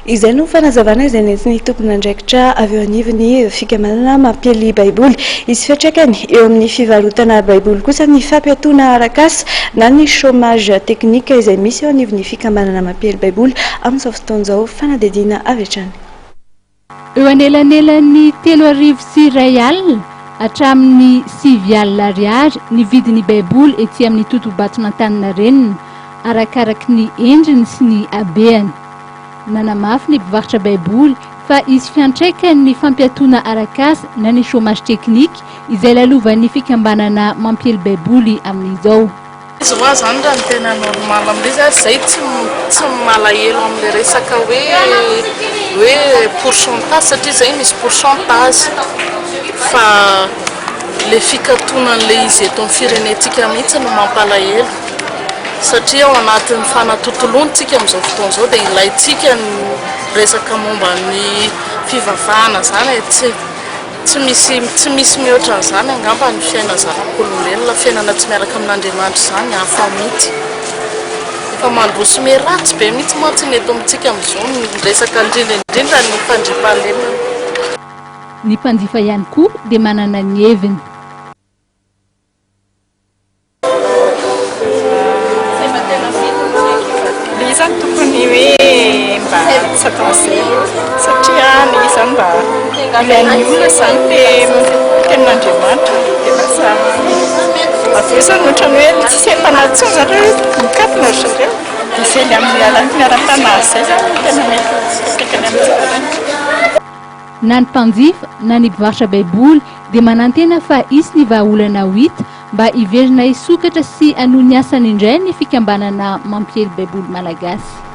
Izay no fanazavana izay nentin'ny tompon'andraikitra avy eo anivon'ny fikambanana mampiely Baiboly. Hisy fiantraikany eo amin'ny fivarotana Baiboly kosa ny fampiatoana arak'asa na ny chômage technique izay misy eo anivon'ny fikambanana mampiely Baiboly amin'izao fotoana izao. Fanadihadiana avy hatrany. Eo anelanelan'ny 1031 hatramin'ny 90 ariary ny vidin'ny Baiboly ety amin'ny totobaton'Antaninarenina, arakaraky ny endriny sy ny habehany. Nanamafy ny mpivarotra Baiboly fa hisy fiantraikany ny fampiatoana arak'asa na ny chômage technique izay lalovan'ny fikambanana mampiely Baiboly amin'izao. Izy hoa zany raha ny tena normal amin'ilay izy ary zay tsy tsy malahelo amin'ilay resaka hoe hoe pourcentage satria zay misy pourcentage fa le fikatonan'ilay izy eto amin'ny firenentsika mihitsy no mampalahelo satria ao anatin'ny fanatontoloana tsika amin'izao fotoana izao dia ilaintsika ny resaka momba ny fivavahana izany e, tsy tsy misy tsy misy mihoatra an'izany angamba ny fiainana zanak'olombelona, fiainana tsy miaraka amin'Andriamanitra izany hafa mihitsy. Efa mandroso miharatsy be mihitsy mantsy ny eto amintsika amin'izao ny resaka indrindra indrindra ny fandriampahalemana. Ny mpanjifa ihany koa dia manana ny heviny. Ilay izy zany tokony hoe mba tsy atao an'izay satria ilay izy zany mba ilain'ny olona izany le tenin'Andriamanitra dia lasa avy eo zany ohatran'ny hoe tsisy aim-panahy intsony zany hoe mikatona ry zareo dia izay ny amin'ny alalan'ny ara-panahy izay zany no tena mety ho fiantraikany amintsika zany. Na ny mpanjifa na ny mpivarotra baiboly dia manantena fa hisy ny vahaolana ho hita Mba hiverina hisokatra sy hanohy ny asany indray ny fikambanana mampiely baiboly malagasy.